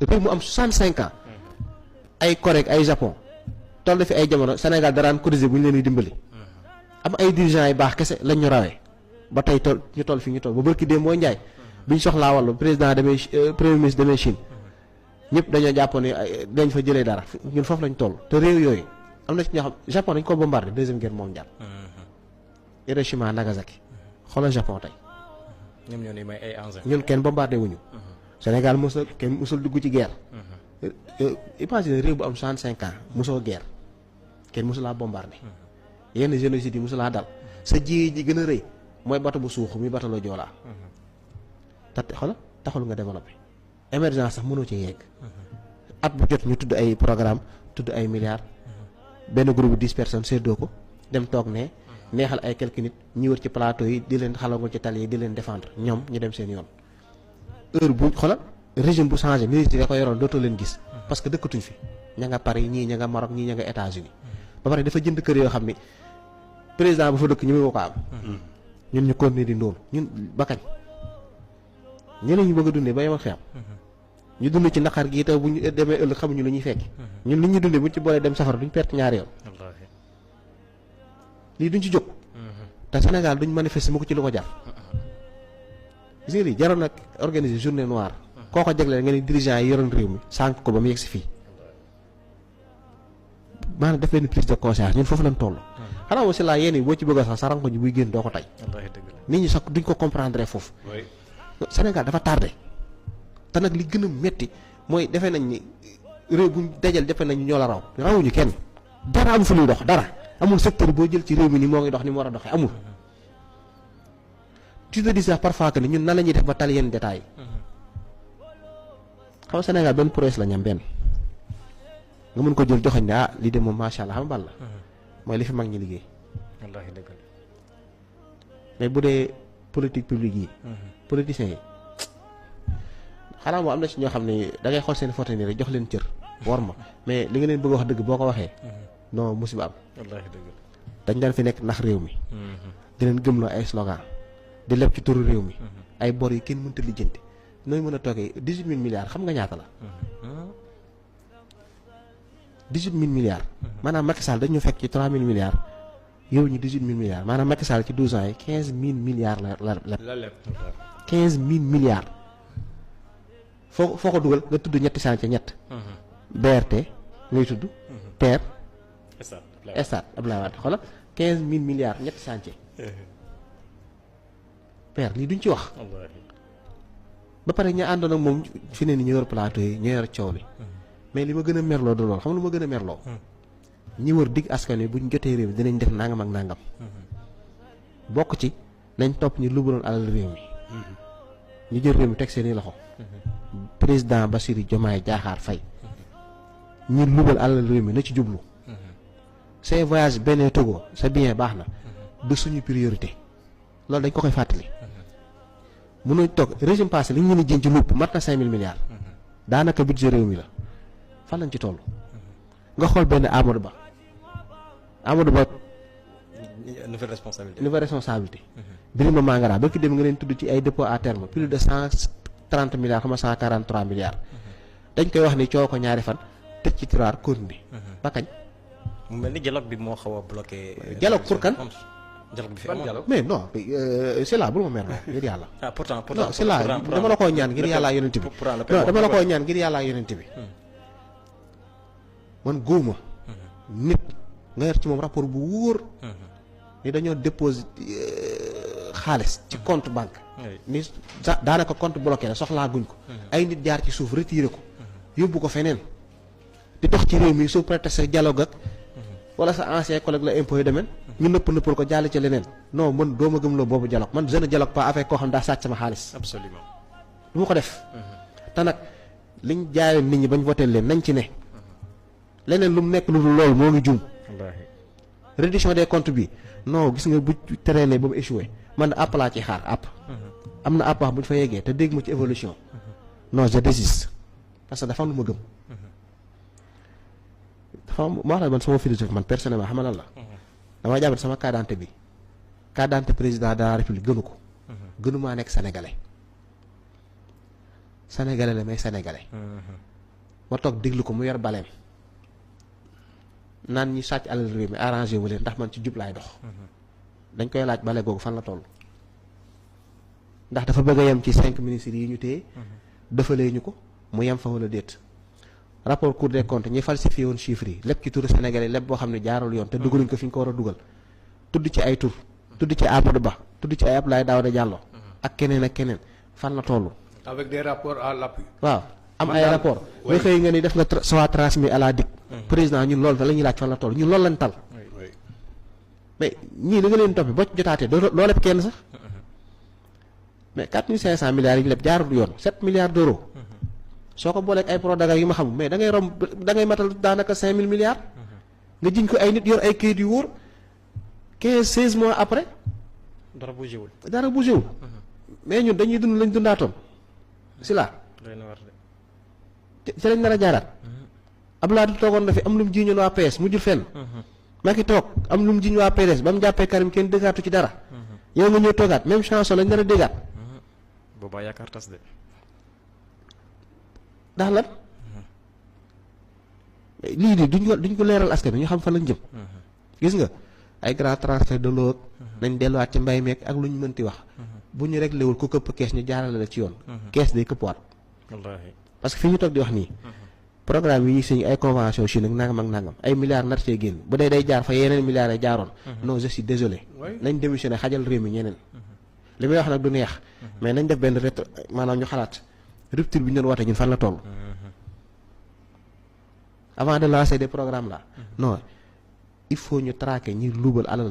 réew mu am 65 ans ay Corée ay Japon toll fi ay jamono Sénégal daraan cotiser bu ñu leen di dimbali am ay dirigeants yu baax kese lañ ñu rawee ba tey toll ñu toll fi ñu toll ba bërki dee mooy njaay bi ñu soxlaa wàllu président demee premier ministre demee Chine ñëpp dañoo jàppoon ne dañ fa jëlee dara ñun foofu lañ toll te réew yooyu am na ci ñoo xam Japon dañ ko bombardé deuxième guerre mondiale Hiroshima Nagasaki xoolal Japon tey ñoom ñoo ni may ay engins. ñun kenn bombardé wuñu Sénégal mosul kenn mosul dugg ci guerre imagine réew bu am 65 ans mosoo guerre kenn mosulaa bombardé yenn génocide yi mosulaa dal sa ji ji gën a rëy mooy bato bu suuxu muy bato la joolaa te xoolal taxul nga développé émergence sax mënoo ci yegg at bu jot ñu tudd ay programme tudd ay milliards benn groupe 10 personnes seddoo ko dem toog ne neexal ay quelques nit ñi wër ci plateau yi di leen xalangul ci tali yi di leen défendre ñoom ñu dem seen yoon heure bu xoolal régime bu changé ministre yi ko yoroon dootoo leen gis parce que dëkkatuñ fi ña nga Paris ñii ña nga Maroc ñii ña nga États-Unis ba pare dafa jënd kër yoo xam ni président bu fa dëkk ñu mu ko am ñun ñu continuer di ndóol ñun ba kañ ñeneen ñu bëgg a dundee ba yemal xeam ñu dund ci naqar gi te bu ñu demee ëllëg xamuñu lu ñuy fekk ñun li ñuy dundee buñ ci boolee dem safara duñ perte ñaari yoon lii duñ ci jóg te Sénégal duñ manifester mu ko ci lu ko jar gis nga lii jaroon nag organiser journée noire koo ko jagleel nga ni dirigeant yi yoroon réew mi sànq ko ba mu yegg si fii maanaam def leen prise de conscience ñun foofu lañ toll xanaa aussi laa yéen yi boo ci bëgg a sax sa ranko ji buy génn doo ko tey nit ñi sax duñ ko comprendre foofu Sénégal dafa tardé te nag li gën a metti mooy defe nañ ni réew buñ dajal defe nañ ñoo la raw rawuñu kenn dara am fu luy dox dara amul secteur boo jël ci réew mi ni moo ngi dox ni mu war a doxee amul tu te dis sax parfois que ni ñun nan la ñuy def ba tal yenn détails xam nga Sénégal benn prouesse la ñam benn nga mën ko jël joxañ ne ah lii de moom macha allah xam bal la mooy li fi mag ñi liggéey wallaahi dëgg la mais bu dee politique publique yi politiciens yi xanaa moo am na ci ñoo xam ne da ngay xool seen photo nii rek jox leen cër war ma mais li nga leen bëgg a wax dëgg boo ko waxee non musiba am wallaahi dëgg la dañ daan fi nekk ndax réew mi di leen gëmloo ay slogan di leb ci turu réew mi ay bor yi kenn mënta lijjanti nooy mën a toogee 18 000 milliards xam nga ñaata la 18 000 milliards maanaam Macky Sall dañu fekk ci 3 000 milliards yow ñu 18 000 milliards maanaam Macky Sall ci 12 ans yi 15 000 milliards la leb 15 000 milliards foo ko dugal nga tudd ñetti chantier ñett BRT ngay tudd TER Stade Abdoulaye Wade xoolal 15 000 milliards ñetti chantier père lii duñ ci wax ba pare ñu àndoon ak moom fi ne ni ñu yor plateau yi ñu yor coow li mais li ma gën a merloo du lool xam nga lu ma gën a merloo ñi wër digg askan wi buñ jotee réew mi dinañ def nangam ak nangam bokk ci nañ topp ñu lubaloon alal réew mi ñu jël réew mi teg seeni loxo président Bassirou Diomaye Diakhar Faye ñi lubal alal réew mi na ci jublu say voyage benn Togo sa bien baax na du suñu priorité loolu dañ ko koy fàttali mënuñ toog régime passé li ñu leen di jën ci lupp mat na 5 000 milliards daanaka budget réew mi la fan lañ ci toll nga xool benn Amadou Ba nouvelle responsabilité Birima Mangara ba ki dem nga leen tudd ci ay dépôt à terme plus de 130 milliards comme 143 milliards dañ koy wax ni coow ko ñaari fan tëj ci tiroir continuer ba kañ mu mel ni dialogue bi moo xaw a bloqué dialogue pour kan dialogue bi fi amoon mais non c'est là bul ma mer ngir yàlla pourtant non c'est là dama la koo ñaan ngir yàllaa yonent bi non dama la koo ñaan ngir yàllaa yonent bi man góoma nit nga yor ci moom rapport bu wóor ni dañoo déposé xaalis ci compte banque ni daanaka compte bloqué la soxlaa guñ ko ay nit jaar ci suuf retiré ko yóbbu ko feneen di dox ci réew mi sous prétexte dialogue ak wala sa ancien collègue la impôt yi demeen ñu nëppal ko jàll ci leneen non man doo ma gëm loo boobu dialogue man je ne dialogue pas avec koo xam daa sàcc sama xaalis absolument du ma ko def te nag liñ jaayoon nit ñi bañ voté leen nañ ci ne leneen lu mu nekk lu dul loolu moo ngi juum reddition des comptes bi non gis nga bu traîné ba mu échoué man àpp laa ci xaar àpp am na àpp wax bu ñu fa yeggee te dégg ma ci évolution non je désiste parce que dafa am lu ma gëm dafa am ma wax la man sama philosophie man personnellement xam nga lan la damaa jàpp sama carte d'identité bi carte d'identité président de la république gënu ko gënu maa nekk sénégalais sénégalais la may sénégalais. ma toog déglu ko mu yor baleem naan ñi sàcc alal réew mi arrangé wu leen ndax man ci jub laay dox. dañ koy laaj bale googu fan la toll. ndax dafa bëgg a yem ci 5 ministres yi ñu téye. defalee ñu ko mu yem fa wala déet. rapport Cour des comptes ñi falsifié woon chiffres yi lépp ci turu sénégalais lépp boo xam ne jaarul yoon te dugaluñ ko fi ñu ko war a dugal. tudd ci ay tur tudd ci Amadou Ba tudd ci ay Abdoulaye Daouda Diallo. ak keneen ak keneen fan la toll. avec des rapports à l'appui. waaw am ay rapport nga xëy nga ni def nga soit transmis à la DIC. président ñun loolu la ñuy laaj fan la toll ñun loolu lañ tal. mais ñii li nga leen toppee boo ci jotaatee doo leb kenn sax. mais 4500 milliards yi ñu leb jaarul yoon 7 milliards d'euros. soo ko booleeg ay Prodac yu ma xamul mais da ngay romb da ngay matal daanaka 5000 milliards. nga jiñ ko ay nit yor ay kayit yu wóor 15-16 mois après. dara bougé wul. dara bougé wul. mais ñun dañuy dund lañ dundaatoon si la ci lañ nar a jaaraat. Abdoulaye du toogoon na fi am lu mu jiiñoon waa PS mujjul fenn. Macky toog am lu mu jiiñ waa PDS ba mu jàppee Karim kenn déggaatu ci dara. yow nga ñëw toogaat même chanson lañ nar a déggaat. boobaa yaakaar tas de. ndax lan lii nii duñ ko leeral askan bi ñu xam fan lañ jëm. gis nga ay grand transfert de l'eau nañ delluwaat ci mbay meek ak lu ñu mënti wax. bu ñu réglé wul ku këpp kees ñu jaarale la ci yoon. kees day këppwaat. wallaahi parce que fi ñu toog di wax nii. programme yi ñuy signé ay convention Chine ak nangam ak nangam ay milliards nar cee génn bu dee day jaar fa yeneen milliards yi jaaroon. non je suis désolé. nañ démissionné xajal réew mi ñeneen. li may wax nag du neex. mais nañ def benn maanaam ñu xalaat rupture bi ñu doon woote ñun fan la toll. avant de lancer des programmes là. non il faut ñu traquer ñi luubal alal